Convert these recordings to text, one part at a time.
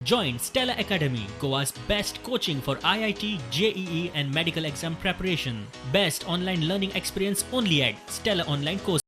Join Stella Academy, Goa's best coaching for IIT, JEE, and medical exam preparation. Best online learning experience only at Stella Online Courses.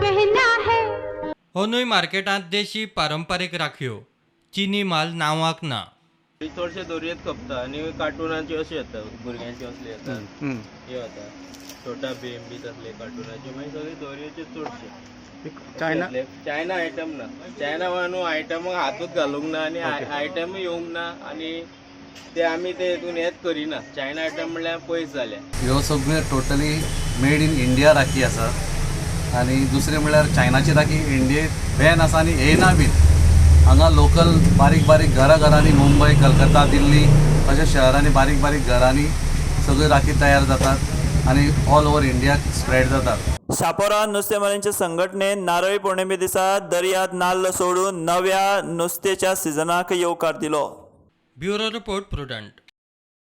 कहना है. अंदूय मार्केटांत देशी पारंपारीक राखयो, चिनी माल नांवाक ना. चडशे दोरयेच खपता आनी कार्टुनाचे अशे येता, भुरग्यांचे असले येता, हे येता, छोटा भीम बी तसले कार्टुनाचे. मागीर सगळे दोरयेचे चडशे. चायना चायना आयटम ना. चायना न्हू आयटमाक हातूच घालूंक ना आनी आयटमूय येवंक ना आनी ते आमी ते हितून हेच करिना. चायना आयटम म्हणल्यार पयस जाल्या. ह्यो सगळ्यो totally made in India rakhi आसा आनी दुसरें म्हणल्यार चायनाची राखी इंडियेत बॅन आसा आनी येयना बीन. हांगा लोकल बारीक बारीक घरा घरांनी, मुंबय, कलकत्ता, दिल्ली अशा शहरांनी बारीक बारीक घरांनी सगळ्यो राखी तयार जातात आनी ऑल ओवर इंडियाक स्प्रेड जातात. शापोरा नुस्तेमारींचे संघटनेन नारळी पौर्णिमे दिसा दर्यांत नाल्ल सोडून नव्या नुस्त्याच्या सिजनाक येवकार दिलो. Bureau report, Prudent.